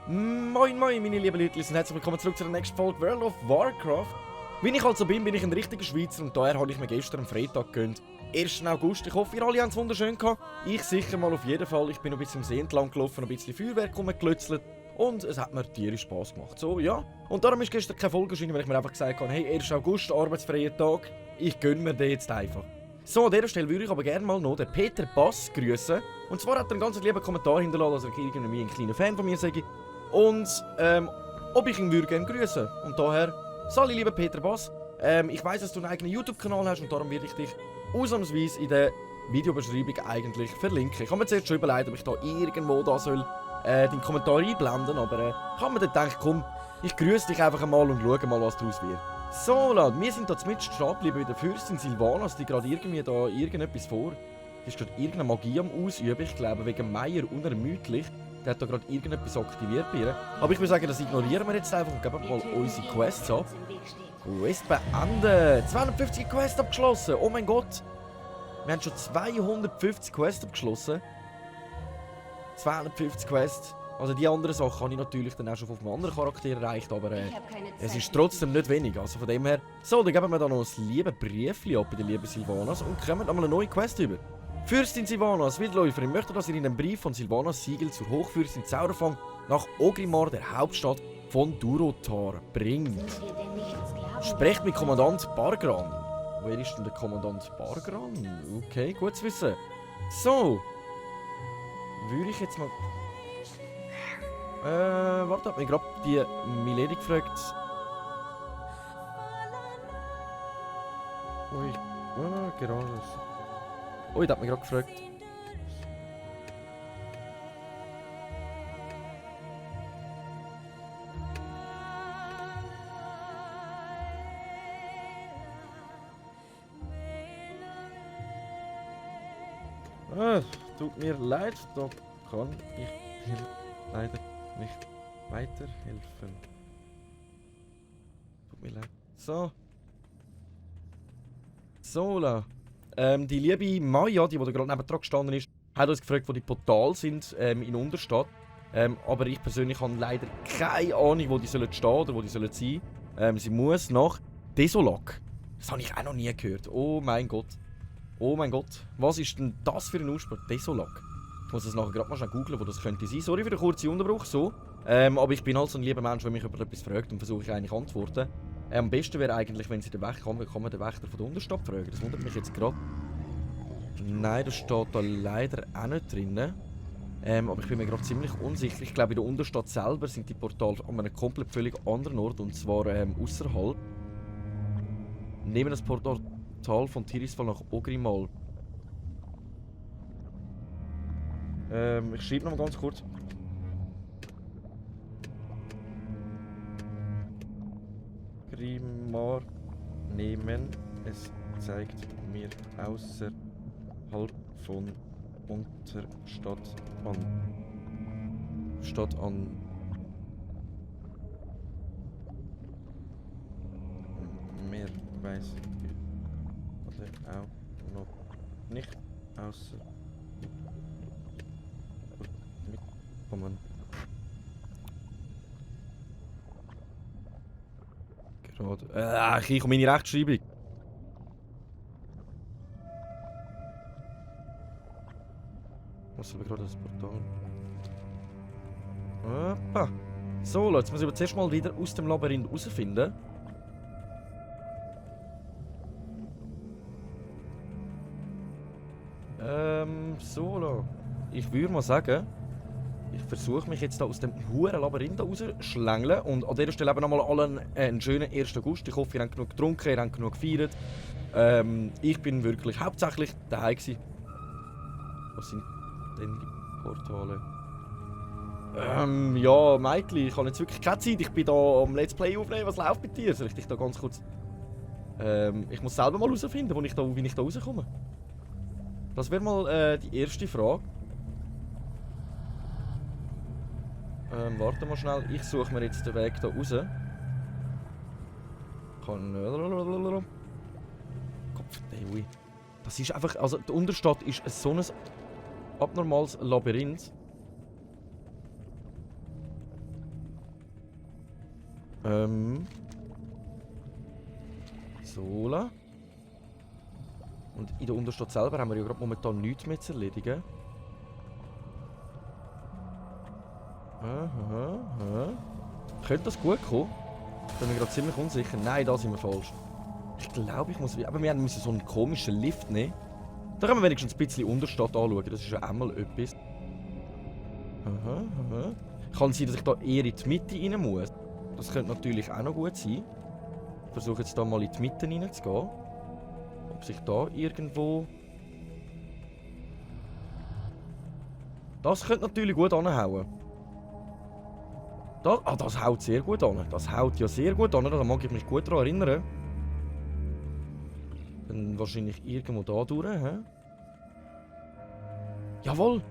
Moin moin meine lieben Leute und herzlich willkommen zurück zu der nächsten Folge World of Warcraft. Wie ich also bin ich ein richtiger Schweizer und daher habe ich mir gestern am Freitag gegönnt. 1. August, ich hoffe ihr alle habt es wunderschön gehabt. Ich sicher mal auf jeden Fall, ich bin noch ein bisschen am See entlang gelaufen, ein bisschen Feuerwerk rumgeklötzelt und es hat mir tierisch Spass gemacht. So, ja. Und darum ist gestern keine Folge erschienen, weil ich mir einfach gesagt habe, hey, 1. August, arbeitsfreier Tag, ich gönne mir den jetzt einfach. So, an dieser Stelle würde ich aber gerne mal noch den Peter Bass grüßen. Und zwar hat er einen ganz lieben Kommentar hinterlassen, also irgendwie ein kleiner Fan von mir sage ich. Und ob ich ihn würde gerne grüßen. Und daher, sali lieber Peter Bass. Ich weiss, dass du einen eigenen YouTube-Kanal hast und darum werde ich dich ausnahmsweise in der Videobeschreibung eigentlich verlinken. Ich habe mir zuerst schon überlegt, ob ich da irgendwo soll, den Kommentar einblenden, aber ich habe mir dann gedacht, komm, ich grüße dich einfach einmal und schaue mal, was daraus wird. So, Leute, wir sind hier mitten stehen geblieben bei der Fürstin Sylvanas, die gerade irgendwie da irgendetwas vor. Die ist gerade irgendeine Magie am Ausüben, ich glaube wegen Meier unermüdlich. Der hat da gerade irgendetwas aktiviert bei ihr. Aber ich würde sagen, das ignorieren wir jetzt einfach und geben mal unsere Quests ab. Quest beenden! 250 Quests abgeschlossen! Oh mein Gott! Wir haben schon 250 Quests abgeschlossen. 250 Quests. Also die anderen Sachen habe ich natürlich dann auch schon auf einem anderen Charakter erreicht, aber es ist trotzdem nicht wenig. Also von dem her. So, dann geben wir da noch ein liebes Briefchen ab bei der lieben Sylvanas und kommen einmal eine neue Quest über. Fürstin Sylvanas, Wildläuferin, möchte, dass ihr in den Brief von Sylvanas Siegel zur Hochfürstin Zauberfang nach Orgrimmar, der Hauptstadt von Durotar, bringt. Sprecht mit Kommandant Bargran. Wer ist denn der Kommandant Bargran? Okay, gut zu wissen. So. Würde ich jetzt mal... warte, hat mich gerade die Milady gefragt. Ui, gerade. Ui, der hat mich gerade gefragt. Tut mir leid, da kann ich leider nicht weiterhelfen. Tut mir leid. So. Sola. Die liebe Maya, die da gerade nebendran gestanden ist, hat uns gefragt, wo die Portale sind in Unterstadt. Aber ich persönlich habe leider keine Ahnung, wo die sollen stehen oder wo die sollen sein. Sie muss nach Desolak. Das habe ich auch noch nie gehört. Oh mein Gott. Oh mein Gott. Was ist denn das für ein Aussprache? Desolak. Ich muss das nachher gerade mal schnell googeln, wo das könnte sein. Sorry für den kurzen Unterbruch. So. Aber ich bin halt so ein lieber Mensch, wenn mich über etwas fragt und versuche ich eigentlich Antworten. Am besten wäre eigentlich, wenn sie den Wächter kann man den Wächter von der Unterstadt fragen. Das wundert mich jetzt gerade. Nein, das steht da leider auch nicht drin. Aber ich bin mir gerade ziemlich unsicher. Ich glaube, in der Unterstadt selber sind die Portale an einem komplett völlig anderen Ort. Und zwar außerhalb. Neben das Portal von Tirisfal nach Orgrimmar. Ich schreibe noch mal ganz kurz. Orgrimmar nehmen. Es zeigt mir außerhalb von Unterstadt an. Stadt an. Mehr weiß ich auch noch nicht außer mitkommen. Gerade. Ich komme meine Rechtschreibung. Was soll gerade das Portal? Opa. So, Leute, jetzt muss ich zuerst mal wieder aus dem Labyrinth herausfinden. So, Leute. Ich würde mal sagen, ich versuche mich jetzt da aus dem huren Labyrinth rauszuschlängeln. Und an dieser Stelle eben nochmal allen einen schönen 1. August. Ich hoffe, ihr habt genug getrunken, ihr habt genug gefeiert. Ich bin wirklich hauptsächlich daheim gewesen. Was sind denn die Portale? Ja, Michael, ich habe jetzt wirklich keine Zeit. Ich bin da am Let's Play aufnehmen. Was läuft bei dir? Soll ich dich da ganz kurz... ich muss selber mal herausfinden, wie ich da rauskomme. Das wäre mal die erste Frage. Warte mal schnell, ich suche mir jetzt den Weg da raus. Kann... Kopfdei. Das ist einfach... Also, die Unterstadt ist so ein abnormales Labyrinth. So. Und in der Unterstadt selber haben wir ja gerade momentan nichts mehr zu erledigen. Könnte das gut kommen? Ich bin mir gerade ziemlich unsicher. Nein, da sind wir falsch. Ich glaube, ich muss... Aber wir müssen so einen komischen Lift nehmen. Da können wir wenigstens ein bisschen Unterstadt anschauen. Das ist ja auch mal etwas. Kann sein, dass ich da eher in die Mitte rein muss. Das könnte natürlich auch noch gut sein. Ich versuche jetzt da mal in die Mitte reinzugehen. Ob sich da irgendwo... Das könnte natürlich gut anhauen. Das haut sehr gut an. Das haut ja sehr gut an. Da mag ich mich gut daran erinnern. Dann wahrscheinlich irgendwo da durch, hä? Jawohl!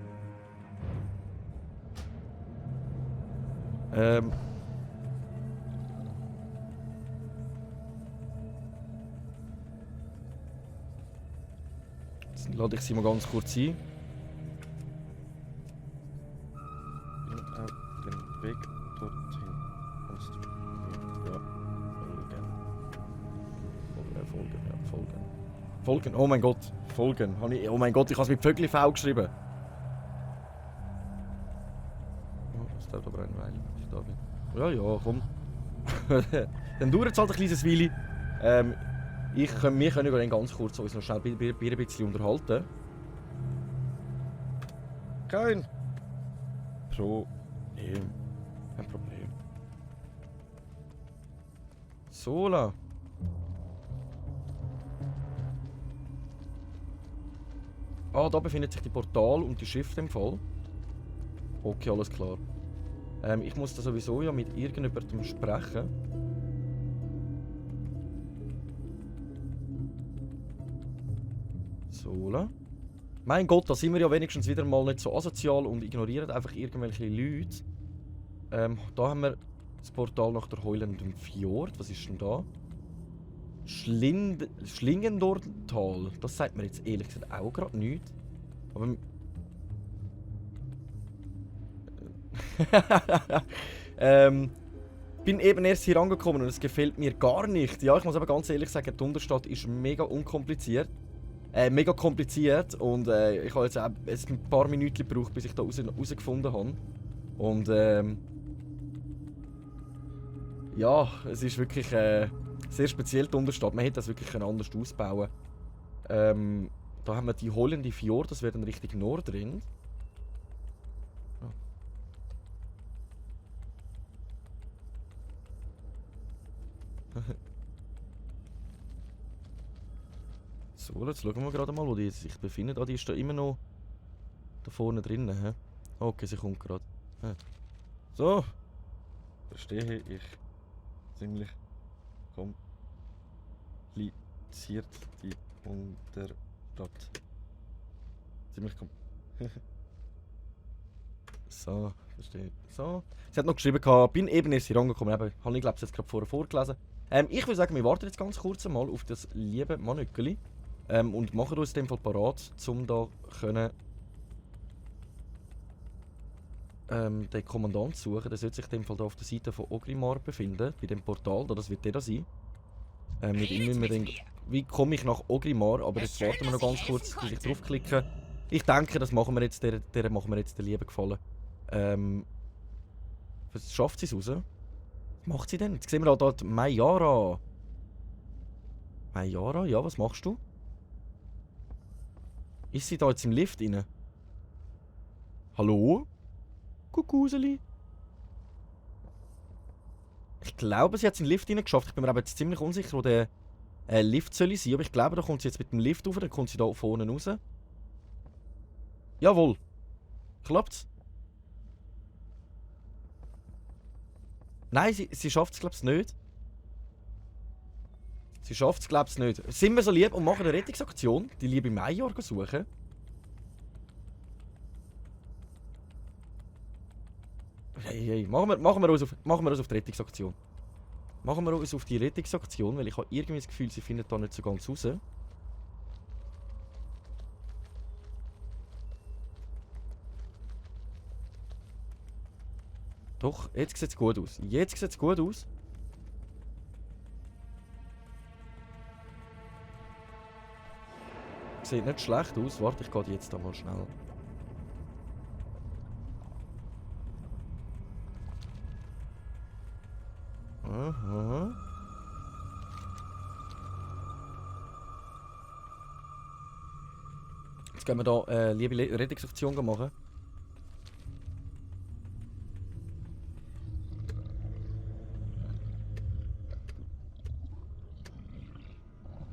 Jetzt lade ich sie mal ganz kurz ein. Den Weg dorthin kannst du mir folgen. Folgen, oh mein Gott, folgen. Oh mein Gott, ich habe es mit Vögel V geschrieben. Oh, das dauert aber eine Weile, bis ich da bin. Ja, komm. Dann dauert es halt ein kleines Weile. Wir können über den ganz kurz uns noch schnell ein bisschen unterhalten. Kein Problem. Kein Problem. Sola. Ah, da befindet sich die Portal und die Schiffe im Fall. Okay, alles klar. Ich muss da sowieso ja mit irgendjemandem sprechen. Sola. Mein Gott, da sind wir ja wenigstens wieder mal nicht so asozial und ignorieren einfach irgendwelche Leute. Da haben wir das Portal nach der heulenden Fjord. Was ist denn da? Schlingendortal. Das sagt mir jetzt ehrlich gesagt auch gerade nichts. Aber... bin eben erst hier angekommen und es gefällt mir gar nicht. Ja, ich muss aber ganz ehrlich sagen, die Unterstadt ist mega unkompliziert. Mega kompliziert und ich habe jetzt auch ein paar Minuten gebraucht, bis ich da rausgefunden habe. Und ja, es ist wirklich sehr speziell die Unterstadt. Man hätte das wirklich anders ausbauen können. Da haben wir die heulende Fjord, das wäre dann Richtung Nordrind. So, jetzt schauen wir gerade mal, wo die sich befindet. Ah, die ist da immer noch da vorne drinnen. He? Okay, sie kommt gerade. So. Da stehe ich. Ziemlich kompliziert die Unterstadt. Ziemlich so, verstehe. So. Sie hat noch geschrieben, bin eben erst hier angekommen. Habe ich glaube jetzt gerade vorgelesen. Ich würde sagen, wir warten jetzt ganz kurz mal auf das liebe Manöckeli. Und machen uns in dem Fall parat, um da können, den Kommandant zu suchen. Der sollte sich in dem Fall da auf der Seite von Orgrimmar befinden, bei dem Portal. Das wird der da sein. Wie komme ich nach Orgrimmar? Aber jetzt warten wir noch ganz kurz, bis ich draufklicke. Ich denke, das machen wir jetzt, der machen wir jetzt den lieben Gefallen. Was schafft sie es raus? Was macht sie denn? Jetzt sehen wir da dort Mayara. Mayara, ja, was machst du? Ist sie da jetzt im Lift rein? Hallo? Kuckuseli? Ich glaube, sie hat es in den Lift geschafft. Ich bin mir aber jetzt ziemlich unsicher, wo der Lift soll sein. Aber ich glaube, da kommt sie jetzt mit dem Lift rauf, dann kommt sie da vorne raus. Jawohl. Klappt's? Nein, sie schafft es, glaube ich, nicht. Sie schafft es, glaube ich, nicht. Sind wir so lieb und machen eine Rettungsaktion? Die liebe Major suchen? Hey, machen wir uns auf die Rettungsaktion. Machen wir uns auf die Rettungsaktion, weil ich habe irgendwie das Gefühl, sie findet da nicht so ganz raus. Doch, jetzt sieht es gut aus. Jetzt sieht es gut aus. Sieht nicht schlecht aus. Warte, ich gehe jetzt da mal schnell. Aha. Jetzt gehen wir da liebe Rettungsaktion machen.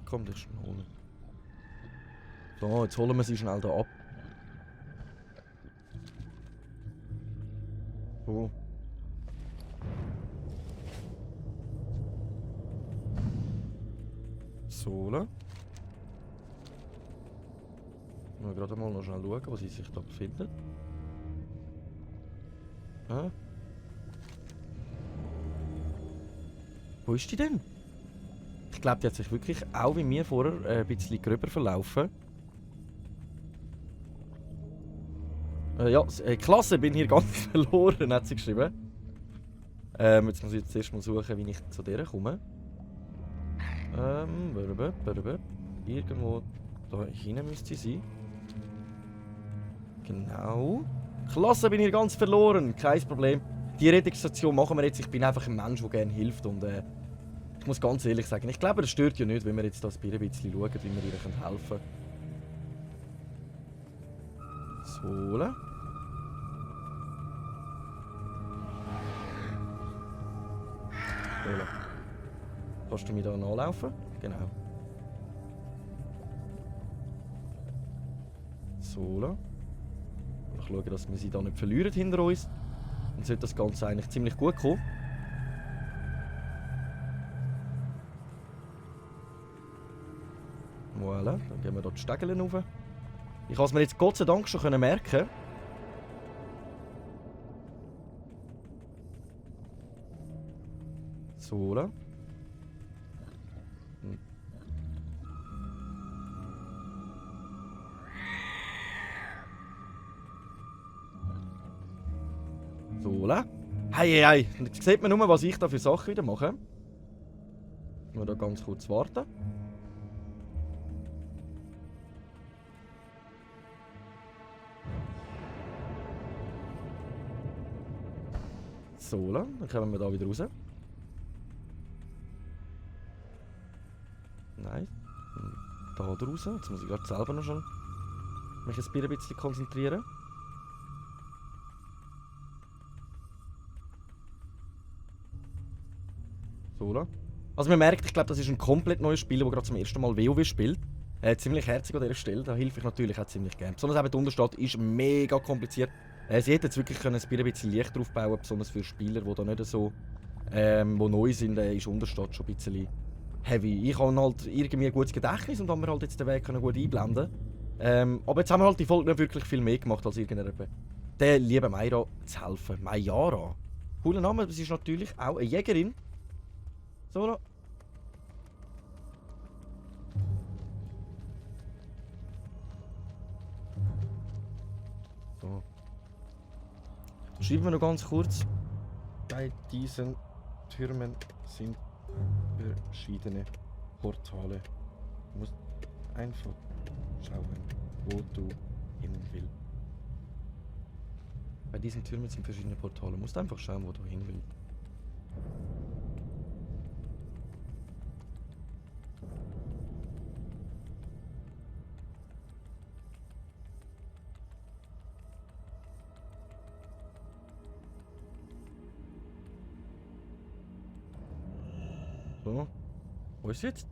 Komm, das schnell holen. So, jetzt holen wir sie schnell da ab. So. So. Mal gerade mal noch schnell schauen, wo sie sich da befindet. Ah. Wo ist die denn? Ich glaube, die hat sich wirklich auch wie mir vorher ein bisschen gröber verlaufen. Ja, Klasse, bin hier ganz verloren, hat sie geschrieben. Jetzt muss ich jetzt erst mal suchen, wie ich zu der komme. Irgendwo da hinten müsste sie sein. Genau. Klasse, bin hier ganz verloren, kein Problem. Die Rettungsstation machen wir jetzt. Ich bin einfach ein Mensch, der gerne hilft. Und ich muss ganz ehrlich sagen, ich glaube, das stört ja nicht, wenn wir jetzt das ein bisschen schauen, wie wir ihr helfen können. So. Kannst du mir da nachlaufen? Genau. So. Ich schaue, dass wir sie da nicht verlieren hinter uns. Dann sollte das Ganze eigentlich ziemlich gut kommen. Voilà, dann gehen wir hier die Stegeln rauf. Ich kann es mir jetzt Gott sei Dank schon merken. So. So. Hey. Jetzt sieht man nur, was ich da für Sachen wieder mache. Nur da ganz kurz warten. So, dann kommen wir da wieder raus. Nein. Da raus. Jetzt muss ich gerade selber noch schon mich ein bisschen konzentrieren. So. Also man merkt, ich glaube, das ist ein komplett neues Spiel, das gerade zum ersten Mal WoW spielt. Ziemlich herzig an dieser Stelle, da helfe ich natürlich auch ziemlich gerne. Besonders eben die Unterstadt ist mega kompliziert. Sie hätten jetzt wirklich ein bisschen Licht drauf bauen, besonders für Spieler, die da nicht so wo neu sind, ist Unterstadt schon ein bisschen heavy. Ich habe halt irgendwie ein gutes Gedächtnis und habe mir halt jetzt den Weg gut einblenden. Aber jetzt haben wir halt die Folge nicht wirklich viel mehr gemacht als irgendjemand. Der lieben Mayra zu helfen. Mayara. Cooler Name, aber sie ist natürlich auch eine Jägerin. So. So. Schreiben wir noch ganz kurz. Bei diesen Türmen sind verschiedene Portale. Du musst einfach schauen, wo du hin willst. Bei diesen Türmen sind verschiedene Portale. Du musst einfach schauen, wo du hin willst. So. Wo ist sie jetzt?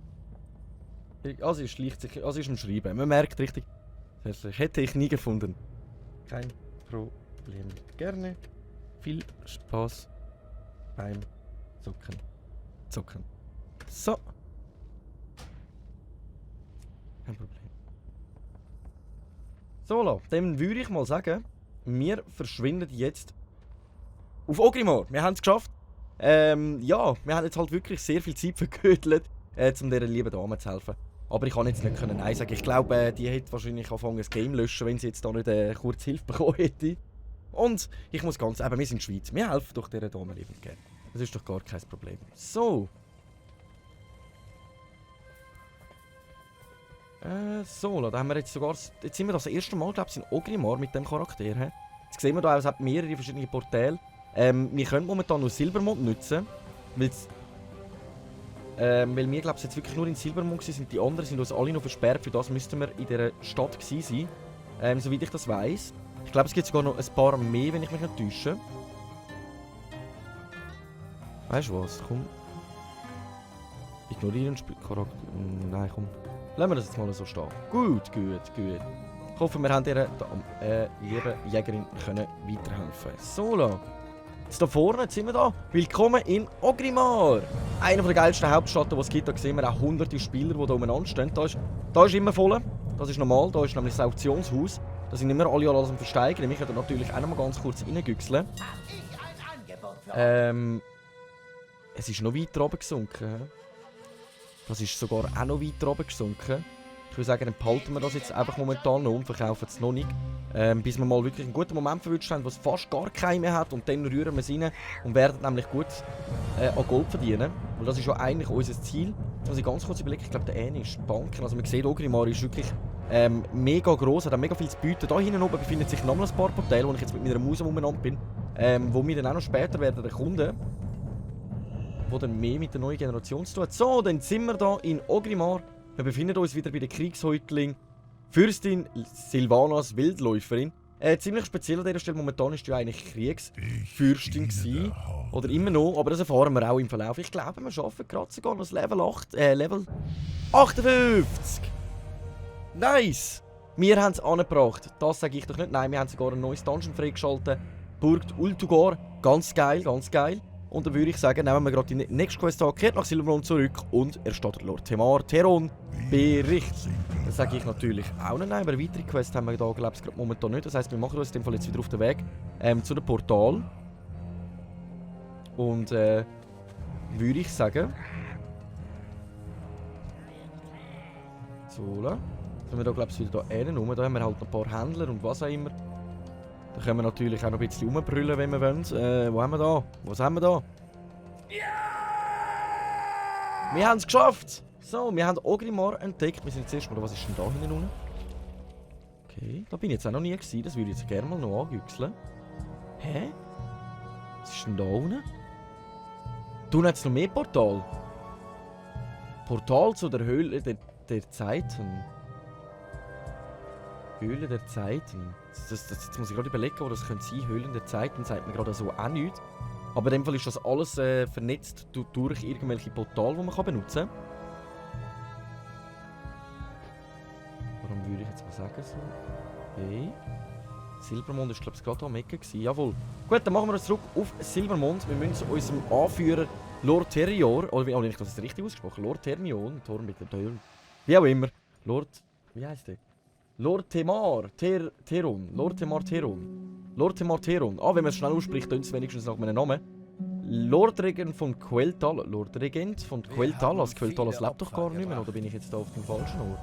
Also sie schleicht sich, also ist am Schreiben. Man merkt richtig. Hätte ich nie gefunden. Kein Problem. Gerne. Viel Spaß beim Zocken. So. Kein Problem. So, dann würde ich mal sagen, wir verschwinden jetzt auf Orgrimmar. Wir haben es geschafft. Ja, wir haben jetzt halt wirklich sehr viel Zeit vergödelt, um dieser lieben Dame zu helfen. Aber ich kann jetzt nicht Nein sagen. Ich glaube, die hätte wahrscheinlich angefangen, das Game löschen, wenn sie jetzt da nicht kurz Hilfe bekommen hätte. Und ich muss ganz eben, wir sind in der Schweiz. Wir helfen doch dieser Dame liebend gerne. Das ist doch gar kein Problem. So. So, da haben wir jetzt sogar... Jetzt sind wir das erste Mal, glaube ich, in Ogrimmar mit dem Charakter. He? Jetzt sehen wir da, es hat mehrere verschiedene Portale. Wir können momentan nur Silbermond nutzen. Weil wir, glaube ich, jetzt wirklich nur in Silbermond sind. Die anderen sind uns alle noch versperrt. Für das müssten wir in dieser Stadt gewesen sein. Soweit ich das weiss. Ich glaube, es gibt sogar noch ein paar mehr, wenn ich mich nicht täusche. Weißt du was? Komm. Ignorieren Charakter. Nein, komm. Lassen wir das jetzt mal so stehen. Gut. Ich hoffe, wir haben dieser lieben Jägerin können weiterhelfen. So, la. Jetzt da vorne, jetzt sind wir da. Willkommen in Ogrimmar. Einer der geilsten Hauptstädte, die es gibt. Da sehen wir auch hunderte Spieler, die da umeinander stehen. Da ist immer voll. Das ist normal. Da ist nämlich das Auktionshaus. Da sind immer alle alles am Versteigern. Wir können natürlich auch noch mal ganz kurz reingüchseln. Es ist noch weiter oben gesunken. Das ist sogar auch noch weiter oben gesunken. Ich würde sagen, dann behalten wir das jetzt einfach momentan noch und verkaufen es noch nicht. Bis wir mal wirklich einen guten Moment verwünscht haben, wo es fast gar keinen mehr hat. Und dann rühren wir es rein und werden nämlich gut an Gold verdienen. Und das ist ja eigentlich unser Ziel. Muss ich ganz kurz überlegen, ich glaube, der eine ist Banken. Also man sieht, Ogrimmar ist wirklich mega gross, hat auch mega viel zu bieten. Da hinten oben befindet sich nochmal ein paar Portale, wo ich jetzt mit meiner Maus umeinander bin. Wo wir dann auch noch später werden erkunden. Wo dann mehr mit der neuen Generation zu tun hat. So, dann sind wir hier in Ogrimmar. Wir befinden uns wieder bei der Kriegshäuptling Fürstin Silvanas Wildläuferin. Ziemlich speziell an dieser Stelle. Momentan ist ja eigentlich Kriegsfürstin gewesen. Oder immer noch, aber das erfahren wir auch im Verlauf. Ich glaube, wir schaffen gerade sogar noch das Level 58! Nice! Wir haben es angebracht. Das sage ich doch nicht. Nein, wir haben sogar ein neues Dungeon freigeschaltet. Burg Ultugor. Ganz geil, ganz geil. Und dann würde ich sagen, nehmen wir gerade die nächste Quest an, kehrt nach Silbermond zurück und erstattet Lord Temar Theron Bericht. Das sage ich natürlich auch nicht. Nein, aber eine weitere Quest haben wir da, glaube ich, gerade momentan nicht. Das heisst, wir machen uns in dem Fall jetzt wieder auf den Weg zu dem Portal. Und würde ich sagen... So, da sind wir da, glaube ich, wieder hier rum. Da haben wir halt noch ein paar Händler und was auch immer. Da können wir natürlich auch noch ein bisschen rumbrüllen, wenn wir wollen. Wo haben wir da? Was haben wir da? Ja! Wir haben es geschafft! So, wir haben Ogrimmar entdeckt. Wir sind jetzt erstmal... Was ist denn da hinten unten? Okay, da bin ich jetzt auch noch nie gewesen. Das würde ich jetzt gerne mal noch angüchseln. Hä? Was ist denn da unten? Du hast noch mehr Portal. Portal zu der Höhle der Zeiten. Höhle der Zeiten. Jetzt muss ich gerade überlegen, wo das könnte sein. Höhlen der Zeiten sagt mir gerade so auch nichts. Aber in dem Fall ist das alles vernetzt durch irgendwelche Portale, die man benutzen kann. Warum würde ich jetzt mal sagen so? Okay. Silbermond ist, glaube ich, gerade am Ecke gewesen. Jawohl. Gut, dann machen wir uns zurück auf Silbermond. Wir müssen unserem Anführer Lord Terior, oder wie ich das richtig ausgesprochen? Lord Termion, Tor mit dem Teil. Wie auch immer. Lord, wie heißt der? Lord Temar Theron. Lord Temar Theron. Lord Temar Theron. Ah, wenn man es schnell ausspricht, dann ist es wenigstens nach meinem Namen. Lord Regent von Queltal. Lord Regent von Queltalas. Queltalas lebt doch gar nicht mehr, oder bin ich jetzt da auf dem falschen Ort?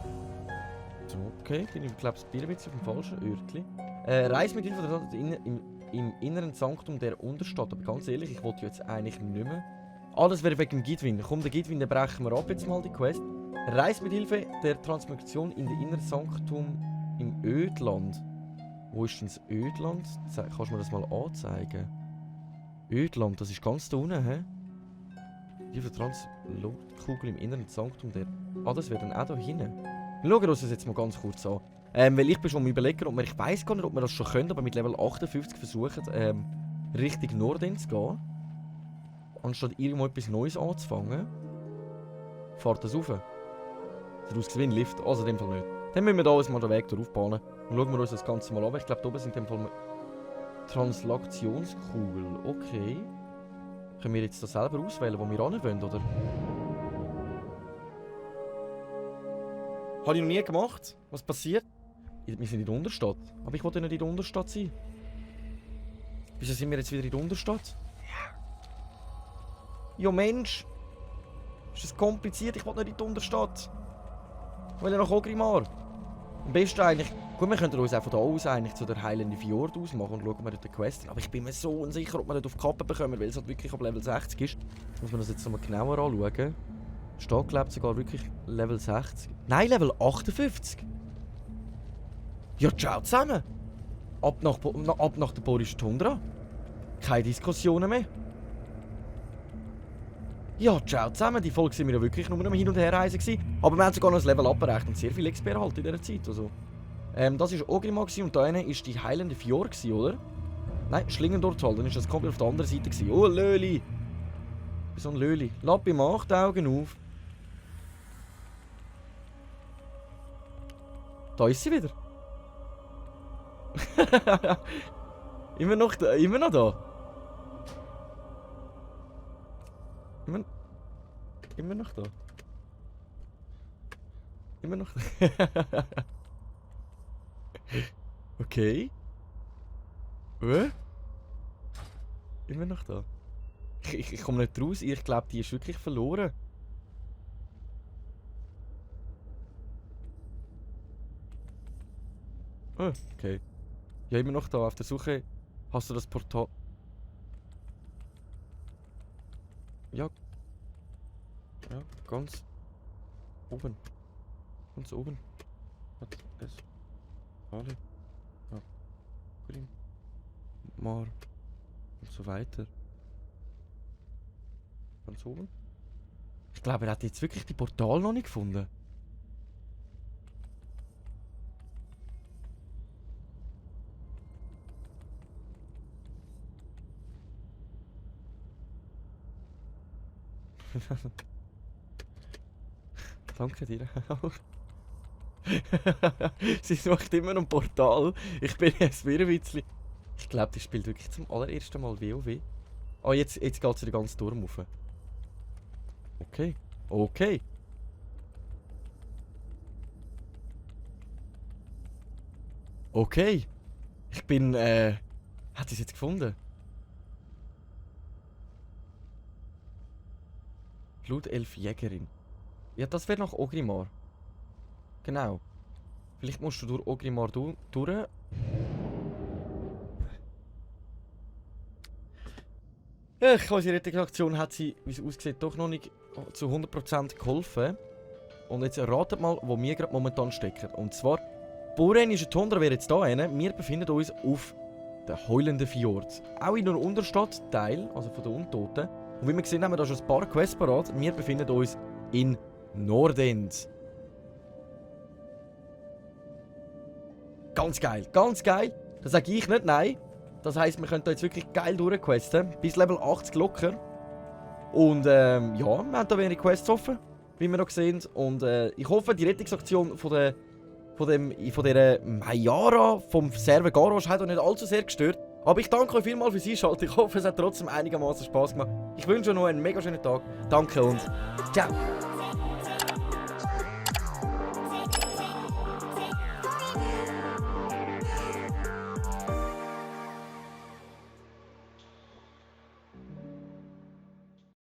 So, okay, bin ich, glaube ich, ein bisschen auf dem falschen Örtli. Reis mit Hilfe der Stadt im inneren Sanktum der Unterstadt. Aber ganz ehrlich, ich wollte jetzt eigentlich nicht mehr. Ah, das wäre wegen dem Gidwin. Komm, den Gidwin, den brechen wir ab jetzt mal, die Quest. Reis mit Hilfe der Transmigration in der inneren Sanktum im Ödland. Wo ist denn das Ödland? Kannst du mir das mal anzeigen? Ödland, das ist ganz da unten, hä? Hilfe Translordkugel im inneren Sanktum der... Ah, das wäre dann auch da hinten. Wir schauen uns das jetzt mal ganz kurz an. Weil ich bin schon am Überlegen, ob wir... Ich weiss gar nicht, ob wir das schon können, aber mit Level 58 versuchen, Richtung Norden zu gehen. Anstatt irgendwo etwas Neues anzufangen. Fahrt das rauf. Sieht aus wie ein Lift, also in dem Fall nicht. Dann müssen wir da uns mal den Weg aufbauen. Und schauen wir uns das Ganze mal an. Ich glaube, da oben sind in dem Fall Translationskugel. Okay. Können wir jetzt da selber auswählen, wo wir hin wollen, oder? Habe ich noch nie gemacht. Was passiert? Wir sind in der Unterstadt. Aber ich wollte nicht in der Unterstadt sein. Wieso sind wir jetzt wieder in der Unterstadt? Ja Mensch. Ist das kompliziert? Ich will nicht in die Unterstadt. Ich will ja nach Ogrimar. Am besten eigentlich... Gut, wir könnten uns auch von da aus eigentlich zu der Heilende Fjord ausmachen und schauen wir dort die Quest. Aber ich bin mir so unsicher, ob wir dort auf die Kappe bekommen, weil es halt wirklich auf Level 60 ist. Muss man das jetzt nochmal genauer anschauen. Steht, glaubt sogar wirklich Level 60. Nein, Level 58. Ja, ciao zusammen. Ab nach der Boris Tundra. Keine Diskussionen mehr. Ja, ciao zusammen. Die Folge sind wir ja wirklich nur am Hin- und Herreisen gewesen. Aber wir haben sogar noch ein Level abgerechnet und sehr viel XP erhalten in dieser Zeit. Also. Das war Ogrimar und da hinten war die Heilende Fjord, oder? Nein, Schlingendortal, dann war das komplett auf der anderen Seite gewesen. Oh, Löli! So ein Löli. Lappi macht die Augen auf. Da ist sie wieder. Immer noch da. Immer noch da. Immer noch da. Immer noch da. Okay. Immer noch da. Ich komme nicht raus. Ich glaube, die ist wirklich verloren. Okay. Ja, immer noch da. Auf der Suche. Hast du das Portal... Ja. Ja, ganz oben. Ganz oben. Hat es. Alle. Ja. Grün. Mar. Und so weiter. Ganz oben. Ich glaube, er hat jetzt wirklich die Portal noch nicht gefunden. Danke dir auch. Sie sucht immer noch ein Portal. Ich bin jetzt wieder ein bisschen... Ich glaube, die spielt wirklich zum allerersten Mal WoW. Oh, jetzt geht sie den ganzen Turm rauf. Okay. Okay. Okay. Ich bin, hat sie es jetzt gefunden? Blutelf-Jägerin. Ja, das wäre nach Ogrimar. Genau. Vielleicht musst du durch Ogrimar durch. Unsere Rettungsaktion hat sie, wie es aussieht, doch noch nicht zu 100% geholfen. Und jetzt ratet mal, wo wir gerade momentan stecken. Und zwar, Borenische Tundra wäre jetzt da hin. Wir befinden uns auf der Heulenden Fjord. Auch in einem Unterstadtteil, also von den Untoten. Und wie wir gesehen haben, wir da schon ein paar Quests parat. Wir befinden uns in Nordend. Ganz geil, ganz geil. Das sage ich nicht, nein. Das heisst, wir können da jetzt wirklich geil durchquesten. Bis Level 80 locker. Und ja, wir haben da wenig Quests offen, wie wir noch sehen. Und ich hoffe, die Rettungsaktion von dieser Mayara vom Server Garrosh hat euch nicht allzu sehr gestört. Aber ich danke euch vielmals fürs Einschalten. Ich hoffe, es hat trotzdem einigermaßen Spaß gemacht. Ich wünsche euch noch einen mega schönen Tag. Danke und ciao.